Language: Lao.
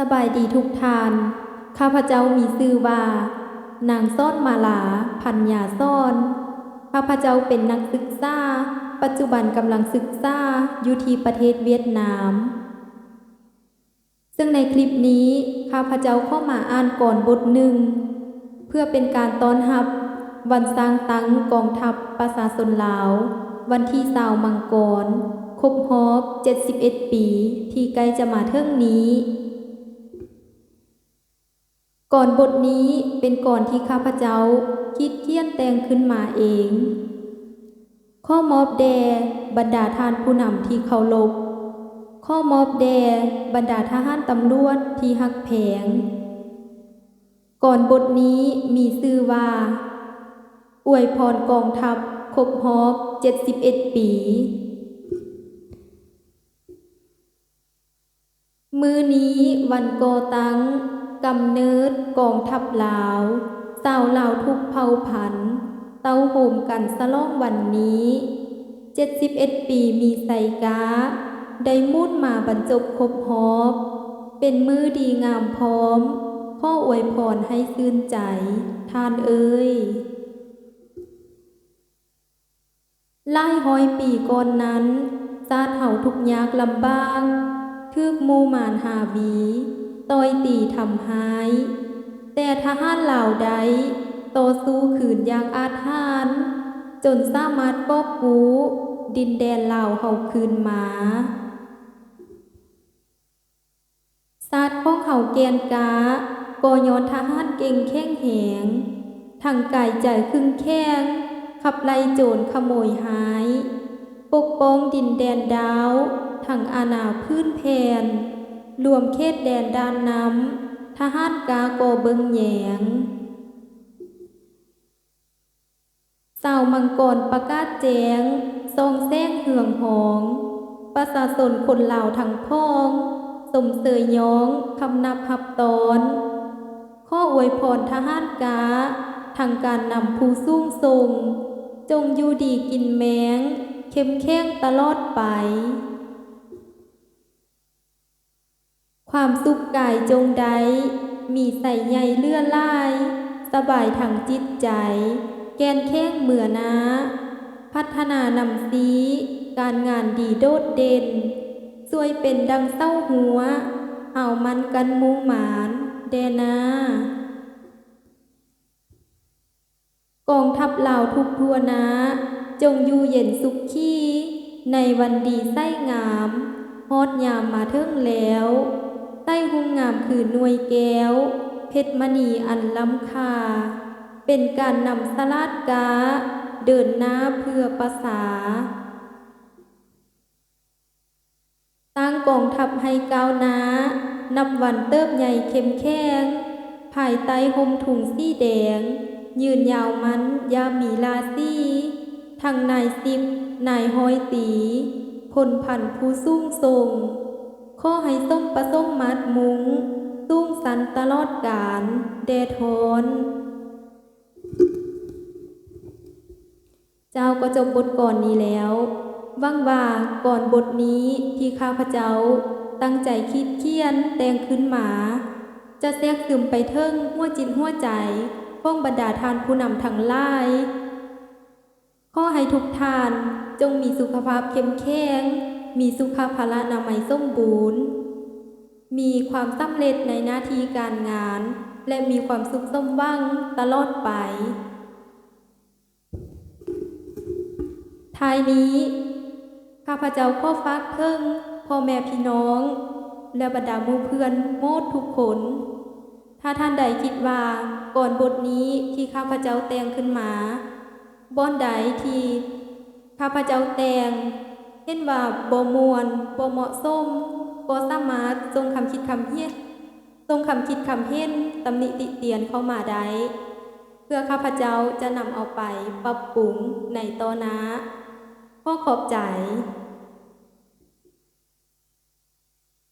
ສະບາຍດີທຸກທ່ານ. ຂ້າພະເຈົ້າມີຊື່ວ່າ ນາງສອນມາລາ ພັນຍາສອນ. ຂ້າພະເຈົ້າເປັນນັກສຶກສາ, ປັດຈຸບັນກຳລັງສຶກສາຢູ່ທີ່ປະເທດຫວຽດນາມ. ເຊິ່ງໃນຄລິບນີ້ ຂ້າພະເຈົ້າຂໍມາອ່ານກອນບົດໜຶ່ງ ເພື່ອເປັນການຕ້ອນຮັບວັນສ້າງຕັ້ງກອງທັບປະຊາຊົນລາວ ວັນທີຊາວມັງກອນ ຄົບຮອບເຈັດສິບເອັດປີ ທີ່ໃກ້ຈະມາເຖິງນີ້. ກອນບົດນີ້ເປັນກອນທີ່ຂ້າພະເຈົ້າຄິດຂຽນແຕ່ງຂຶ້ນມາເອງ. ຂໍມອບແດ່ບັນດາທ່ານຜູ້ນຳທີ່ເຄົາລົບ. ຂໍມອບແດ່ບັນດາທະຫານຕຳຫຼວດທີ່ຮັກແພງ. ກອນບົດນີ້ມີຊື່ວ່າ ອວຍພອນກອງທັບຄົບຮອບເຈັດສິບເອັດປີ. ມື້ນີ້ວັນກໍ່ຕັ້ງກຳເນີດກອງທັບລາວ, ຊາວລາວທຸກເຜົ່າພັນ ເຕົ້າໂຮມກັນສະຫຼອງວັນນີ້. ເຈັດສິບເອັດປີມີໄຊກ້າ ໄດ້ໝູນມາບັນຈົບຄົບຮອບ, ເປັນມື້ດີງາມພ້ອມ, ຂໍອວຍພອນໃຫ້ຊື່ນໃຈ ທ່ານເອີຍ. ຫຼາຍຮ້ອຍປີກ່ອນນັ້ນ, ຊາດເຮົາທຸກຍາກລຳບາກ, ຖືກໝູ່ມານຮາວີ ຕ່ອຍຕີທຳຮ້າຍ, ແຕ່ທະຫານລາວໄດ້ຕໍ່ສູ້ຄືນຢ່າງອາດຫານ, ຈົນສາມາດກອບກູ້ດິນແດນລາວເຮົາຄືນມາ. ຊາດຂອງເຮົາແກ່ນກ້າ ກໍຍ້ອນທະຫານເກັ່ງແຂງແຮງ, ທັງກາຍໃຈເຂັ້ມແຂງ, ຂັບໄລ່ໂຈນຂະໂມຍຮ້າຍ, ປົກປ້ອງດິນແດນດາວ, ທັງອານາພື້ນແຜ່ນ, ລວມເຂດແດນດ້ານນ້ຳ, ທະຫານກ້າກໍເບິ່ງແຍງ. ຊາວມັງກອນປະກາດແຈ້ງ, ສ່ອງແສງເຮືອງຮອງ, ປະຊາຊົນຄົນລາວທັງພ້ອງ, ຊົມເຊີຍຍ້ອງຄຳນັບຮັບຕ້ອນ. ຂໍອວຍພອນທະຫານກ້າ, ທັງການນຳຜູ້ສູງສົ່ງ, ຈົ່ງຢູ່ດີກິນແມງ, ເຂັ້ມແຂງຕະຫຼອດໄປ. ຄວາມສຸກກາຍຈົ່ງໄດ້, ມີໄຊໃຫຍ່ເຫຼືອຫຼາຍ, ສະບາຍທັງຈິດໃຈ, ແກ່ນແຂງເມືອໜ້າ, ພັດທະນານຳຊີ້, ການງານດີໂດດເດັ່ນ, ຊ່ວຍເປັນດັ່ງເສົາຮົ້ວ, ຫາວໝັ້ນກັ້ນໝູ່ມານແດ່ໜ້າ. ກອງທັບລາວທຸກທົ່ວໜ້າ, ຈົ່ງຢູ່ເຢັນສຸຂີ, ໃນວັນດີໄຊງາມ, ຮອດຍາມມາເຖິງແລ້ວ, ໄຊຮຸ່ງງາມຄືໜ່ວຍແກ້ວ, ເພັດມະນີອັນລ້ຳຄ່າ, ເປັນການນຳສະຫຼາດກ້າ, ເດີນໜ້າເພື່ອປະຊາ. ສ້າງກອງທັບໃຫ້ກ້າວໜ້າ, ນັບວັນເຕີບໃຫຍ່ເຂັ້ມແຂງ, ພາຍໃຕ້ຮົ່ມທຸງສີແດງ, ຍືນຍາວໝັ້ນຢ່າມີລາສີ, ທັງນາຍສິບ, ນາຍຮ້ອຍຕີ, ພົນພັນຜູ້ສູງສົ່ງ, ຂໍໃຫ້ສົມປະສົງມາດມຸ່ງ, ສູງຊັນຕະຫຼອດການແດ່ທ່ານ. ເຈົ້າກໍຈົບບົດກອນນີ້ແລ້ວ. ຫວັງວ່າກອນບົດນີ້ທີ່ຂ້າພະເຈົ້າຕັ້ງໃຈຄິດຂຽນແຕ່ງຂຶ້ນມາ ຈະແຊກຊຶມໄປເຖິງຫົວຈິດຫົວໃຈຂອງບັນດາທ່ານຜູ້ນຳທັງຫຼາຍ. ຂໍໃຫ້ທຸກທ່ານຈົ່ງມີສຸຂະພາບເຂັ້ມແຂງ, ມີສຸຂະພະລານາໄມສົມບູນ, ມີຄວາມສຳເລັດໃນໜ້າທີ່ການງານ ແລະ ມີຄວາມສຸກສົມຫວັງຕະຫຼອດໄປ. ທ້າຍນີ້, ຂ້າພະເຈົ້າຂໍຝາກເຖິງພໍ່ແມ່ພີ່ນ້ອງ ແລະ ບັນດາໝູ່ເພື່ອນໝົດທຸກຄົນ, ຖ້າທ່ານໃດຄິດວ່າກອນບົດນີ້ທີ່ຂ້າພະເຈົ້າແຕ່ງຂຶ້ນມາ, ບ່ອນໃດທີ່ຂ້າພະເຈົ້າແຕ່ງເຫັນວ່າບໍ່ມ່ວນ, ບໍ່ເໝາະສົມ, ກໍສາມາດສົ່ງຄຳຄິດຄຳເຫັນ, ສົ່ງຄຳຄິດຄຳເຫັນ, ຕຳໜິຕິຕຽນເຂົ້າມາໄດ້. ເພື່ອຂ້າພະເຈົ້າຈະນຳເອົາໄປປັບປຸງໃນຕໍ່ໜ້າ. ຂໍຂອບໃຈ.